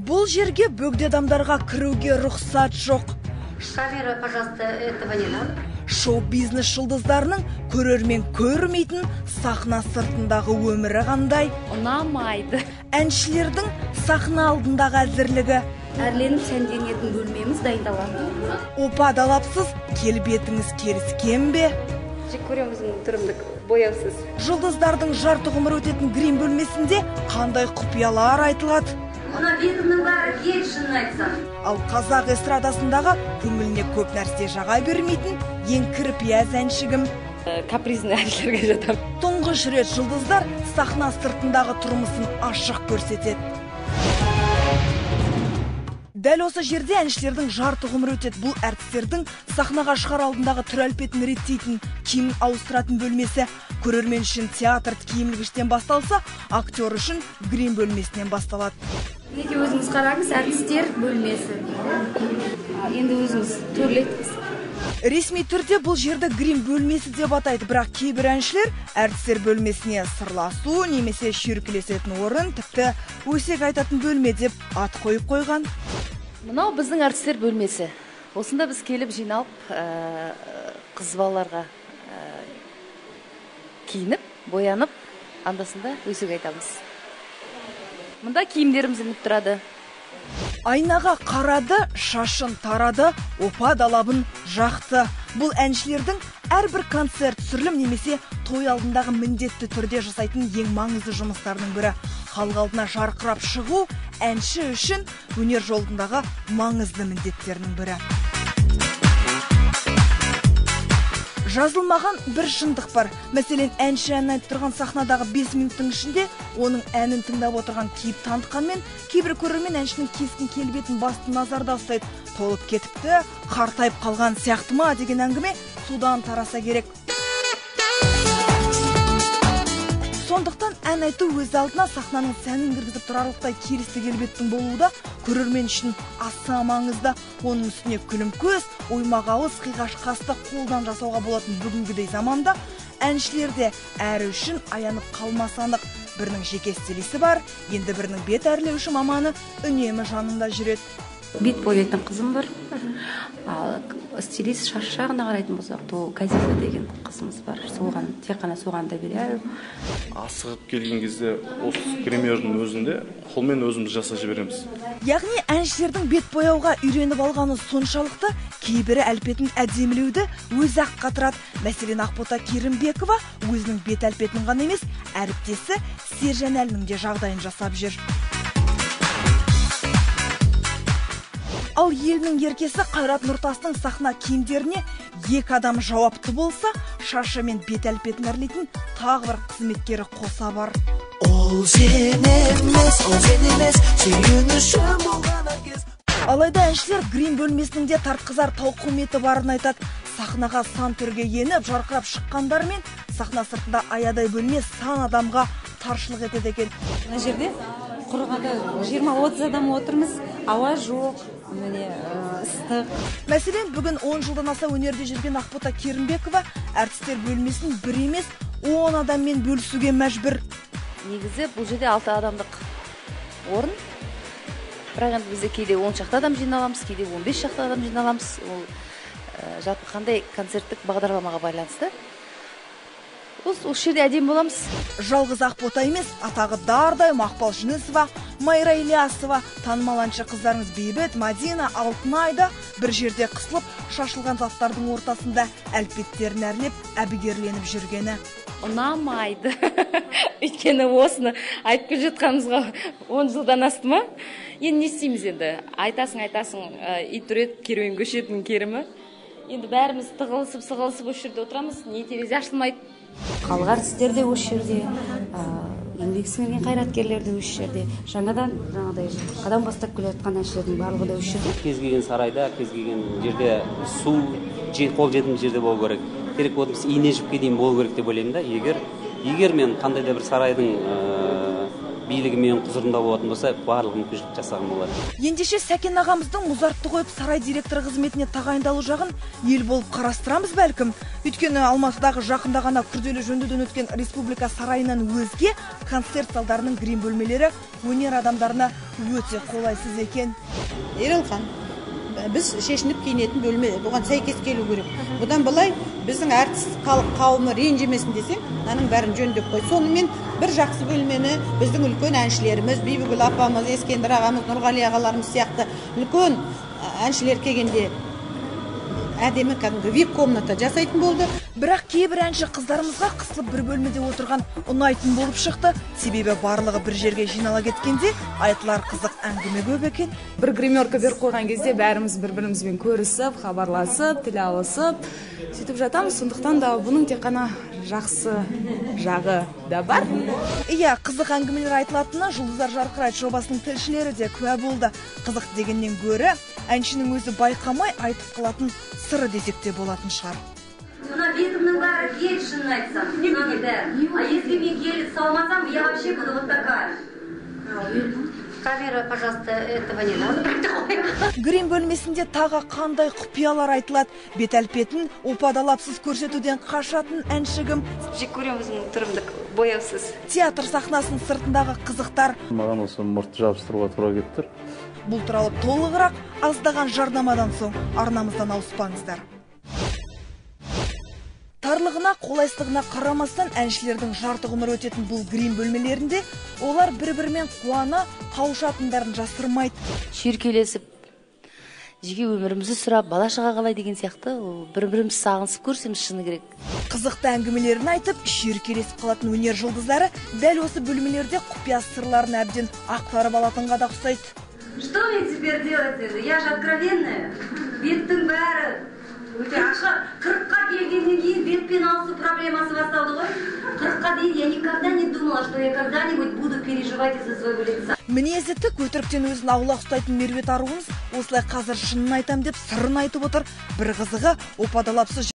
Бұл жерге бөгде адамдарға кіруге рұқсат жоқ. Камера, пожалуйста, этого не надо. Шоу-бизнес жұлдыздарының көрермен көрмейтін сахна сыртындағы өмірі қандай? Ұнамайды. Әншілердің сахна алдындағы әзірлігі. Әрленіп сәнденетін бөлмеміз дайындалады. Опа далапсыз, келбетіңіз келіскен бе? Жек көреміздің түрімді бояусыз. Жұлдыздардың жарты ғұмыр өтетін грим бөлмесінде қандай құпиялар айтылады? Мына бетімнің бәрі гель, шынын айтсам. Ал қазақ эстрадасындағы көңіліне көп нәрсе жаға бермейтін ең кірпияз әнші кім? Капризный әншілерге жатамын. Тұңғыш рет жұлдыздар сахна сыртындағы тұрмысын ашық көрсетеді. Дәл осы жерде әншілердің жарты ғұмыры өтеді. Бұл әртістердің сахнаға шығар алдындағы түр әлпетін реттейтін, киімін ауыстыратын бөлмесі. Көрермен үшін театр киім ілгіштен басталса, актер үшін грим бөлмесінен басталады. Мінекей өзіңіз қараңыз, әртістер бөлмесі. Енді өзіңіз төрлетіңіз. Ресми түрде бұл жерді грим бөлмесі деп атайды, бірақ кейбір әншілер әртістер бөлмесіне сырласу немесе шүйіркелесетін орын, тіпті өсек айтатын бөлме деп ат қойып қойған. Мынау біздің әртістер бөлмесі. Осында біз келіп жиналып, қыз балаларға киініп, боянып, андасында өсек айтамыз. Мында киімдеріміз ілініп тұрады. Айнаға қарады, шашын тарады, опа далабын жақты. Бұл әншілердің әрбір концерт, түсірілім немесе той алдындағы міндетті түрде жасайтын ең маңызды жұмыстарының бірі. Халық алдына жарқырап шығу әнші үшін өнер жолындағы маңызды міндеттерінің бірі. Жазылмаған бір шындық бар. Мәселен, әнші әнін айтып тұрған сахнадағы 5 минуттың ішінде оның әнін тыңдап отырған кейіп танытқанмен, кейбір көрермен әншінің кескін келбетін басты назарда ұстайды. Толып кетіпті, қартайып қалған сияқты ма деген әңгіме судан тараса керек. Сондықтан ән айту өз алдына сахнаның сәнін кіргізіп тұрарлықтай келісті келбеттің болуы да көрермен үшін аса маңызды. Оның үстіне күлім көз, оймақ ауыз, қиғаш қасты қолдан жасауға болатын бүгінгідей заманда әншілер де әрі үшін аянып қалмасы анық. Бірінің жеке стилисі бар, енді бірінің бет әрлеуші маманы үнемі жанында жүреді. Бет бояйтын қызым бар. Ал стилист шаш жағына қарайтын болсақ, то Газиза деген қызымыз бар. Соған, тек қана соған доверяю. Асығып келген кезде осы гримердің өзінде қолмен өзіміз жасап жібереміз. Яғни әншілердің бет бояуға үйреніп алғаны соншалықты, кейбірі әлпетін әдемілеуді өзі ақ қатырады. Мәселен, Ақбота Керімбекова өзінің бет әлпетін ғана емес, әріптесі Сержан Әлінің де жағдайын жасап жүр. Ал елінің еркесі Қайрат Нұртастың сахна киімдеріне екі адам жауапты болса, шашы мен бет әлпетін әрлейтін тағы бір қызметкері қоса бар. Ол сен емес, ол сен емес, сүйінішім болған әкес. Алайда әншілер грим бөлмесінің де тартқызар тауқыметі барын айтады. Сахнаға сан түрге еніп, жарқырап шыққандармен сахна сыртында аядай бөлме сан адамға таршылық етеді екен. Мына жерде құрығанда 20-30 адам отырмыз, ауа жоқ, міне ыстық. Мәселен, бүгін 10 жылдан аса өнерде жүрген Ақбота Керімбекова әртістер бөлмесін бір емес, 10 адаммен бөлісуге мәжбүр. Негізі бұл жерде 6 адамдық орын. Бірақ енді бізде кейде 10 шақты адам жиналамыз, кейде 15 шақты адам жиналамыз. Ол жалпы қандай концерттік бағдарламаға байланысты. Осы жерде әдемі боламыз. Жалғыз Ақбота емес, атағы дардай Мақпал Жүнісова, Майра Ильясова, танымал әнші қыздарымыз Бейбіт, Мадина, Алтынай да бір жерде қысылып, шашылған заттардың ортасында әлпеттерін әрлеп, әбігерленіп жүргені. Ұнамайды. Өйткені осыны айтып келе жатқанымызға 10 жылдан асты ма? Енді не істейміз енді? Айтасың, айтасың, ит үреді, керуен көшетінің керімі. Енді бәріміз тығылысып, сығылысып осы жерде отырамыз, не терезе ашылмайды. Халық әртістер де осы жерде, еңбек сіңірген қайраткерлер де осы жерде, жаңадан жаңағыдай қадам бастап келе жатқан әншілердің барлығы да осы жерде. Кез келген сарайда, кез келген жерде су қол жетімді жерде болу керек. Керек болса ине жіпке дейін болу керек деп ойлаймын да. Егер мен қандай да бір сарайдың Билігімен құзырында болатын болса, барлық мүмкіншілік жасаған болады. Ендеше Сәкен ағамыздың Музартты қойып сарай директоры қызметіне тағайындалу жағын ел болып қарастырамыз бәлкім. Өйткені Алматыдағы жақында ғана күрделі жөндеуден өткен Республика сарайынан өзге концерт залдарының грим бөлмелері өнер адамдарына өте қолайсыз екен. Ералхан, біз шешініп киінетін бөлме, бұған сәйкес келу керек. Бұдан былай біздің әртіс қауымы ренжімесін десең, мынаның бәрін жөндеп қой. Сонымен бір жақсы бөлмені біздің үлкен әншілеріміз, Бибігүл апамыз, Ескендір ағамыз, Нұрғали ағаларымыз сияқты үлкен әншілер келгенде әдемі кәдімгі вип комната жасайтын болды. Бірақ кейбір әнші қыздарымызға қысылып бір бөлмеде отырған ұнайтын болып шықты. Себебі барлығы бір жерге жинала кеткенде айтылар қызық әңгіме көп екен. Бір гримерка беріп қойған кезде бәріміз бір-бірімізбен көрісіп, хабарласып, тіл алысып, сөйтіп жатамыз. Сондықтан да бұның тек қана жақсы жағы да бар. Иә, қызық әңгімелер айтылатынына Жұлдыздар жарқырайды жобасының тілшілері де куә болды. Қызық дегеннен гөрі әншінің өзі байқамай айтып қалатын сыры десек те болатын шығар. Мына бетімнің бәрі гель, шынын айтсам. Мынаның бәрі. А если мен гель салмасам, я вообще буду вот такая. Камера, пожалуйста, этого не надо. Грим бөлмесінде тағы қандай құпиялар айтылады? Бет әлпетін опадалапсыз көрсетуден қашатын әнші кім? Жек көремін өзімнің түрімді бояусыз. Театр сахнасының сыртындағы қызықтар. Маған осы мұртты жабыстыруға тура келіп тұр. Бұл туралы толығырақ аздаған жарнамадан соң арнамыздан ауыспаңыздар. Тарлығына, қолайсыздығына қарамастан әншілердің жарты ғұмыр өтетін бұл грим бөлмелерінде олар бір-бірімен қуана қауышатындарын жасырмайды. Шүйіркелесіп, жеке өмірімізді сұрап, бала шаға қалай деген сияқты бір-бірімізді сағынысып көрсеміз, шыны керек. Қызықты әңгімелерін айтып, шүйіркелесіп қалатын өнер жұлдыздары дәл осы бөлмелерде құпия сырларын әбден ақтарып алатынға да ұқсайды. Что мне теперь делать? Я же откровенная. Беттің бәрі өте ақша. 40-қа келгеннен кейін бетпен алысу проблемасы басталды ғой. 40-қа дейін я никогда не думала, что я когда-нибудь буду переживать из-за своего лица. Мінезі тік, өтіріктен өзін аулақ ұстайтын Меруерт аруымыз осылай қазір шынын айтам деп сырын айтып отыр. Бір қызығы, опадалапсыз